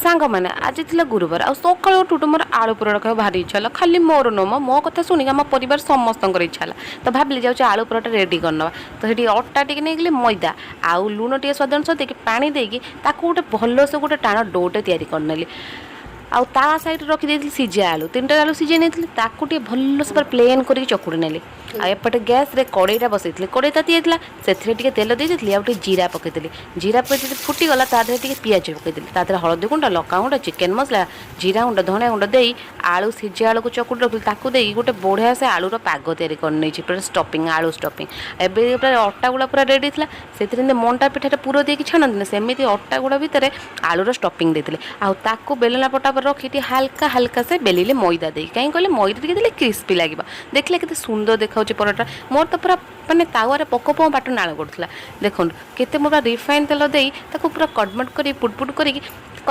ସାଙ୍ଗମାନେ, ଆଜି ଥିଲା ଗୁରୁବାର ଆଉ ସକାଳୁ ଉଠୁ ଉଠୁ ମୋର ଆଳୁ ପରଟା ଖାଇବାକୁ ଭାରି ଇଚ୍ଛା ହେଲା। ଖାଲି ମୋର ନୁହଁ ମ, ମୋ କଥା ଶୁଣିକି ଆମ ପରିବାର ସମସ୍ତଙ୍କର ଇଚ୍ଛା ହେଲା। ତ ଭାବିଲି, ଯାଉଛି ଆଳୁ ପରଟା ରେଡ଼ି କରିନେବା। ତ ସେଠି ଅଟା ଟିକେ ନେଇଗଲି, ମଇଦା ଆଉ ଲୁଣ ଟିକେ ସ୍ୱାଦ ଅନୁସାରେ ଦେଇକି, ପାଣି ଦେଇକି ତାକୁ ଗୋଟେ ଭଲସେ ଗୋଟେ ଟାଣ ଡୋଟେ ତିଆରି କରିନେଲି। ଆଉ ତା ସାଇଡ଼ରେ ରଖିଦେଇଥିଲି ସିଝା ଆଳୁ। ତିନିଟା ଆଳୁ ସିଝେଇ ନେଇଥିଲି। ତାକୁ ଟିକେ ଭଲସେ ପୁରା ପ୍ଲେନ୍ କରିକି ଚକୁଡ଼ି ନେଲି। ଆଉ ଏପଟେ ଗ୍ୟାସ୍ରେ କଡ଼େଇଟା ବସେଇଥିଲି। କଡ଼େଇ ତାତି ଯାଇଥିଲା। ସେଥିରେ ଟିକେ ତେଲ ଦେଇଦେଇଥିଲି ଆଉ ଟିକେ ଜିରା ପକେଇଦେଲି। ଜିରା ପକେଇ ଯଦି ଫୁଟିଗଲା, ତା ଦେହରେ ଟିକେ ପିଆଜ ପକେଇଦେଲି। ତା ଦେହରେ ହଳଦୀ ଗୁଣ୍ଡ, ଲଙ୍କାଗୁଣ୍ଡ, ଚିକେନ୍ ମସଲା, ଜିରା ଗୁଣ୍ଡ, ଧନିଆ ଗୁଣ୍ଡ ଦେଇ ଆଳୁ, ସିଝା ଆଳୁକୁ ଚକୁଡ଼ି ରଖିଲି, ତାକୁ ଦେଇ ଗୋଟେ ବଢ଼ିଆ ସେ ଆଳୁର ପାଗ ତିଆରି କରିନେଇଛି, ପୁରା ଷ୍ଟଫିଂ, ଆଳୁ ଷ୍ଟଫିଂ। ଏବେ ପୁରା ଅଟା ଗୁଳା ପୁରା ରେଡ଼ି ଥିଲା। ସେଥିରେ ଯେମିତି ମଣ୍ଡା ପିଠାରେ ପୁର ଦେଇକି ଛାଣନ୍ତି ନା, ସେମିତି ଅଟା ଗୁଳା ଭିତରେ ଆଳୁର ଷ୍ଟଫିଂ ଦେଇଥିଲେ। ଆଉ ତାକୁ ବେଲଣା ପଟା ଉପରେ ରଖି ଟିକେ ହାଲକା ହାଲକା ସେ ବେଲିଲେ ମଇଦା ଦେଇକି। କାହିଁକି କହିଲେ, ମଇଦା ଟିକେ ଦେଲେ କ୍ରିସ୍ପି ଲାଗିବ। ଦେଖିଲେ କେତେ ସୁନ୍ଦର ଦେଖାଉଛି ପରଟା। ମୋର ତ ପୁରା ମାନେ ତାୱାରେ ପକ ପକ ପାଟିରୁ ନାଳ ଗଡ଼ୁଥିଲା। ଦେଖନ୍ତୁ କେତେ ମୁଁ ପୁରା ରିଫାଇନ୍ ତେଲ ଦେଇ ତାକୁ ପୁରା କଟମଟ କରି ପୁଟ ପୁଟ କରିକି